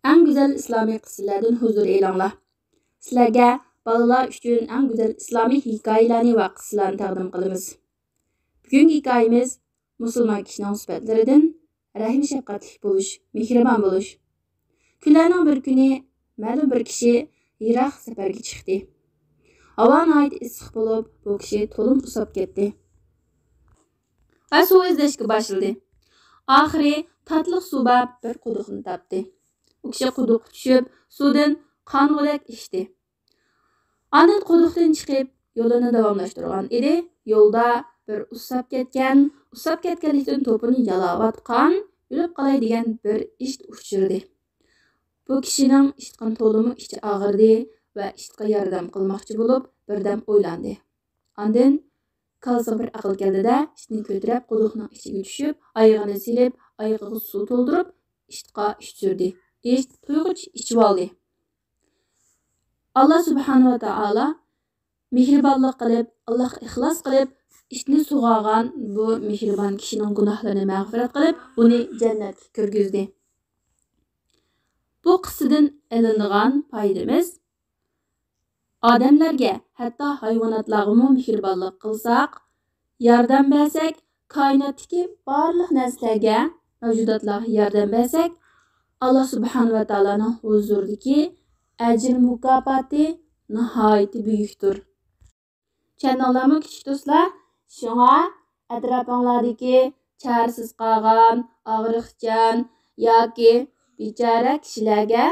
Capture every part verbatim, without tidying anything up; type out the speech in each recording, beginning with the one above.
ئەڭ گۈزەل ئىسلامىي قىسسىلەردىن ھۇزۇر ئېلىڭلار. سىلەرگە بالىلار ئۈچۈن ئەڭ گۈزەل ئىسلامىي ھېكايىلەرنى ۋە قىسسىلەرنى تەقدىم قىلىمىز. بۈگۈنكى ھېكايىمىز مۇسۇلمان كىشىنىڭ سۈپەتلىرىدىن رەھىم-شەپقەتلىك بولۇش، مېھرىبان بولۇش. كۈنلەرنىڭ بىر كۈنى مەلۇم بىر كىشى يىراق سەپەرگە چىقتى. ھاۋا ناھايىتى ئىسسىق بولۇپ، بۇ كىشى تولىمۇ ئۇسساپ كەتتى ۋە سۇ ئىزدەشكە باشلىدى. ئاخىرى تاتلىق سۇ بار بىر قۇدۇقنى تاپتى. ئۇ كىشى قۇدۇققا چۈشۈپ، سۇدىن قانغۇدەك ئىچتى. ئاندىن قۇدۇقتىن چىقىپ، يولىنى داۋاملاشتۇرغان ئىدى. يولدا بىر ئۇسساپ كەتكەن، ئۇسساپ كەتكەنلىكتىن توپىنى يالاۋاتقان، ئۆلۈپ قالاي دېگەن بىر ئىت ئۇچرىدى. بۇ كىشىنىڭ ئىتقا تولىمۇ ئىچى ئاغرىدى ۋە ئىتقا ياردەم قىلماقچى بولۇپ، بىردەم ئويلاندى. ئاندىن كاللىسىغا بىر ئەقىل كەلدى-دە، ئىتنى كۆتۈرۈپ، قۇدۇقنىڭ ئىچىگە چۈشۈپ، ئايىغىنى سېلىپ، ئايىغىغا سۇ تولدۇرۇپ، ئىتقا ئىچۈردى. ئىت تويغۇچە ئىچىۋالدى. ئاللا سۇبھانەھۇ ۋە تائالا مېھرىبانلىق قىلىپ، ئاللاغا ئىخلاس قىلىپ، ئىتنى سۇغارغان بۇ مېھرىبان كىشىنىڭ گۇناھلىرىنى مەغپىرەت قىلىپ، ئۇنى جەننەتكە كىرگۈزدى. بۇ قىسسىدىن ئېلىنىدىغان پايدىمىز، ئادەملەرگە، ھەتتا ھايۋاناتلارغىمۇ مېھرىبانلىق قىلساق، ياردەم بەرسەك، كائىناتتىكى بارلىق نەرسىلەرگە، مەۋجۇداتلارغا ياردەم بەرسەك، ئاللا سۇبھانەھۇ ۋە تائالانىڭ ھۇزۇرىدىكى ئەجىر مۇكاپاتى ناھايىتى بۈيۈكتۇر. چۈشەندىڭلارمۇ، كىچىك دوستلار؟ شۇڭا ئەتراپىڭلاردىكى چارىسىز قالغان، ئاغرىقچان ياكى بىچارە كىشىلەرگە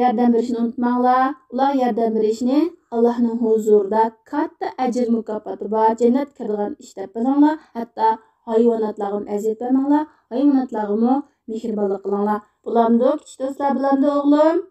ياردەم بېرىشنى ئۇنتۇماڭلار. ئۇلارغا ياردەم بېرىشنى ئاللانىڭ ھۇزۇرىدا كاتتا ئەجىر مۇكاپاتى بار، جەننەتكە كىرىدىغان ئىش دەپ بىلىڭلار. ھەتتا ھايۋاناتلارغىمۇ ئەزىيەت بەرمەڭلار، ھايۋاناتلارغىمۇ مېھرىبانلىق قىلىڭلار. بولامدۇ، كىچىك دوستلار، بولامدۇ ئوغلۇم؟